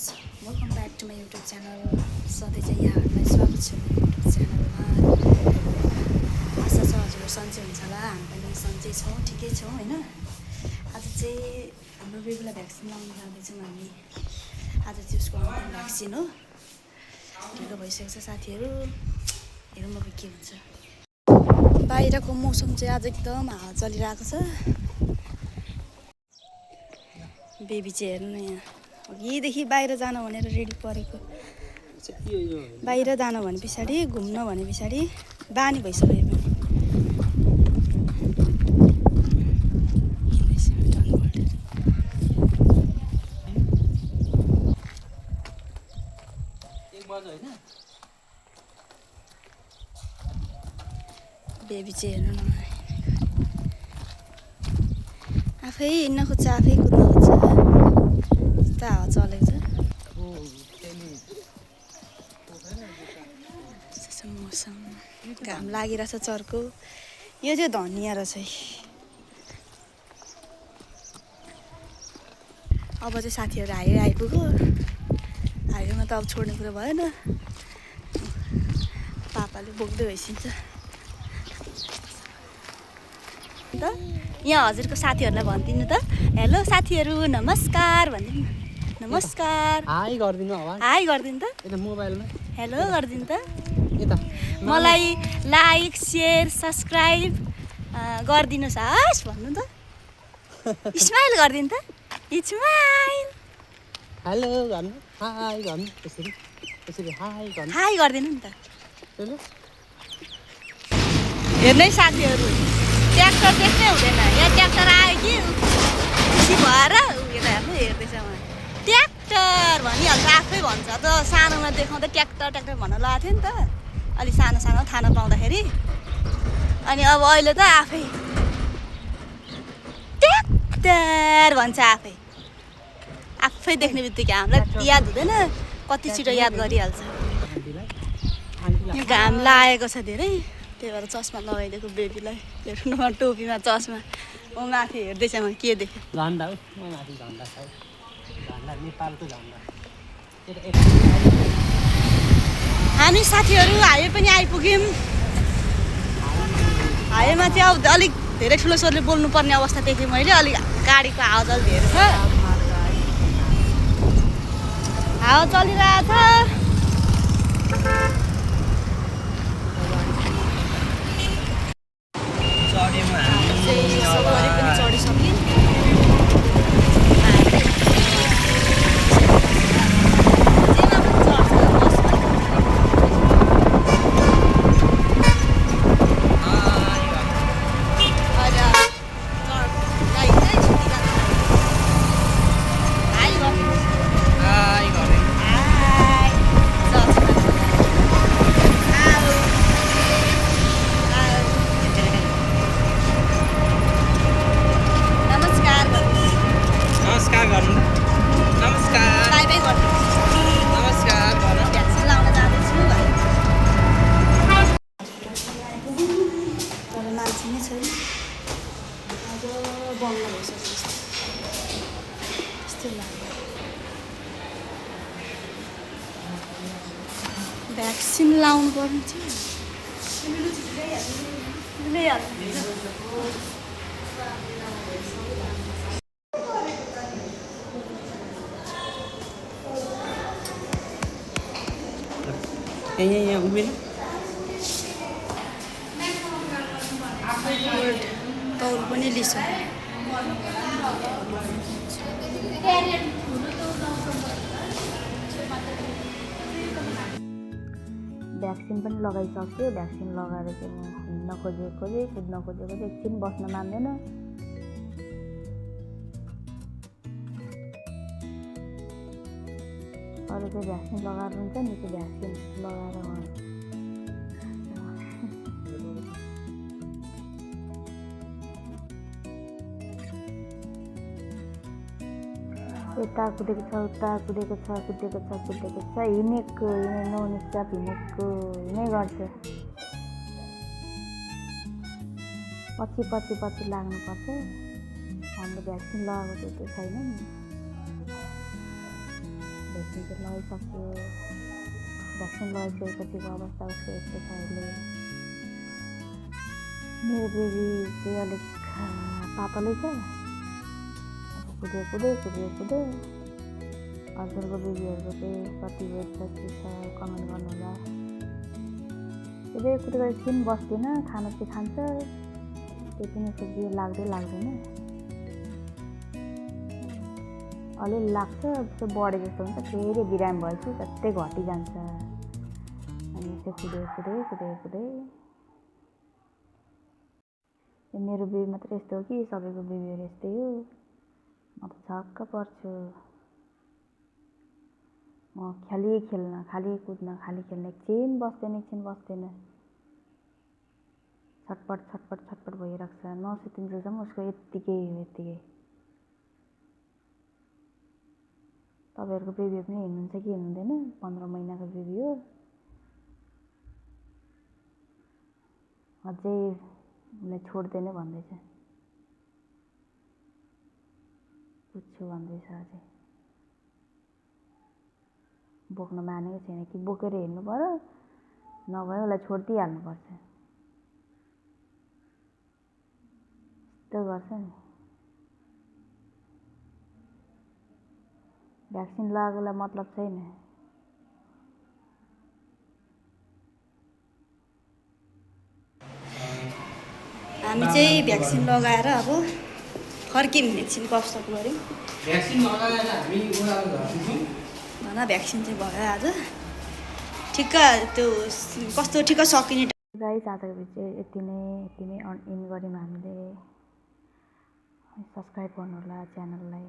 Welcome back to my YouTube channel. सधैँ चाहिँ यहाँहरूलाई स्वागत छ मेरो युट्युब च्यानलमा। आशा छ हजुर सन्चै हुन्छ होला, हामी पनि सन्चै छौँ, ठिकै छौँ होइन। आज चाहिँ हाम्रो बेबीलाई भ्याक्सिन लाउनु जाँदैछौँ हामी। आज चाहिँ उसको अन्तिम भ्याक्सिन हो। ढिलो भइसकेको छ साथीहरू, हेरौँ अब के हुन्छ। बाहिरको मौसम चाहिँ आज एकदम हावा चलिरहेको छ। बेबी चाहिँ हेर्नु न, यहाँ यहीँदेखि बाहिर जान भनेर रेडी परेको। बाहिर जान भने पछाडि, घुम्न भने पछाडि बानी भइसक्यो यो पनि। बेबी चाहिँ हेर्नु न, आफै हिँड्न खोज्छ, आफै कुद्न खोज्छ। यस्तो हावा चलेको छ। मौसम घाम लागिरहेछ चर्को। यो चाहिँ धनिया रहेछ। अब चाहिँ साथीहरू हाइवे आइपुग्यो। हाइवेमा त अब छोड्ने कुरो भएन, पापाले बोक्दै भइसिन्छ त। यहाँ हजुरको साथीहरूलाई भनिदिनु त, हेलो साथीहरू नमस्कार भनिदिनु। नमस्कार हाई गरिदिनु आवाज। हाई गरिदिनु त, यता मोबाइलमा हेलो गरिदिनु त। यता मलाई लाइक सेयर सब्सक्राइब गरिदिनुहोस् हस् भन्नु त। स्माइल गरिदिनु त, स्माइल। हेलो गर्नु, हाई गर्नु, त्यसरी त्यसरी हाई गर्नु। हाई गरिदिनु नि त। हेलो हेर्नै साथीहरू, ट्र्याक्टर देख्नै हुँदैन। यहाँ ट्र्याक्टर आयो कि खुसी भएर यता हेर्नु हेर्दैछ। उहाँ ट्र्याक्टर भनिहाल्छ, आफै भन्छ त। सानोमा देखाउँदा ट्र्याक्टर ट्र्याक्टर भन्न लगाएको थियो नि त, अलि सानो सानो थाहा नपाउँदाखेरि। अनि अब अहिले त आफै ट्र्याक्टर भन्छ। आफै आफै देख्ने बित्तिकै हामीलाई याद हुँदैन, कति छिटो याद गरिहाल्छ। यहाँ घाम लागेको छ धेरै, त्यही भएर चस्मा लगाइदिएको बेबीलाई। हेर्नु न टोपीमा चस्मा। ऊ माथि हेर्दैछ, म के देखेँ। झन्डा हो, माथि झन्डा छ, झन्डा नेपालको झन्डा। हामी साथीहरू हाइवे पनि आइपुग्यौँ। हाइवेमा चाहिँ अब अलिक धेरै ठुलो स्वरले बोल्नुपर्ने अवस्था देखेँ मैले। अलिक गाडीको आवाज अलिक धेरै छ, हावा चलिरहेछ। सवारी पनि चढिसक्यौँ। भ्याक्सिन लाउनु पर्ने थियो। यहाँ उभिएर तौल पनि लिइसक्यो। भ्याक्सिन पनि लगाइसक्यो। भ्याक्सिन लगाएर चाहिँ म हिँड्न खोजेको कुद्न खोजेको चाहिँ एकछिन बस्न मान्दैन। अरू चाहिँ भ्याक्सिन लगाएर हुन्छ नि, त्यो भ्याक्सिन लगाएर यता कुदेको छ, उता कुदेको छ, हिँडेको नन स्टप हिँड्नै गर्छ। पछि लाग्नुपर्छ। हामीले भ्याक्सिन लगाएको त्यो छैन नि। भ्याक्सिन चाहिँ लगाइसक्यो। भ्याक्सिन लगाइसकेपछिको अवस्था उसको यस्तो छ अहिले। मेरो बेबी चाहिँ अलिक पातलै छ। अब कुदे हजुरको बेबीहरूको चाहिँ कति वेट छ के छ कमेन्ट गर्नुहोला। कुदेर एकछिन बस्दैन, खाना चाहिँ खान्छ, त्यति नै सब्जी लाग्दैन। अलिअलि लाग्छ, जस्तो बढे जस्तो हुन्छ, फेरि बिरामी भएपछि झट्टै घटिजान्छ। अनि यस्तो कुदै मेरो बेबी मात्रै यस्तो हो कि सबैको बेबीहरू यस्तै हो? म त छक्क पर्छु। म खालि खेल्न, खालि कुद्न, खालि खेल्न, एकछिन बस्दैन। छटपट भइरहेको छ। नसुतिन्जेलसम्म उसको यत्तिकै। तपाईँहरूको बेबी पनि हिँड्नुहुन्छ कि हिँड्दैन? 15 महिनाको बेबी हो। अझै उसलाई छोड्दैन भन्दैछ, पुच्छु भन्दैछ। अझै बोक्न मानेको छैन कि बोकेर हिँड्नु पर्यो, नभए उसलाई छोडिदिइहाल्नुपर्छ। यस्तो गर्छ नि। भ्याक्सिन लगाएकोलाई मतलब छैन। हामी चाहिँ भ्याक्सिन लगाएर अब फर्क्यौँ। एकछिन गफसफ गऱ्यौँ। भ्याक्सिन लगाएर हामी ओह्रालो झर्छौँ। भ्याक्सिन चाहिँ भयो आज। ठिक्क त्यो कस्तो ठिक्क सकिने। गाइस आजको भिडियो चाहिँ यति नै एन्ड गऱ्यौँ हामीले। सब्सक्राइब गर्नुहोला च्यानललाई।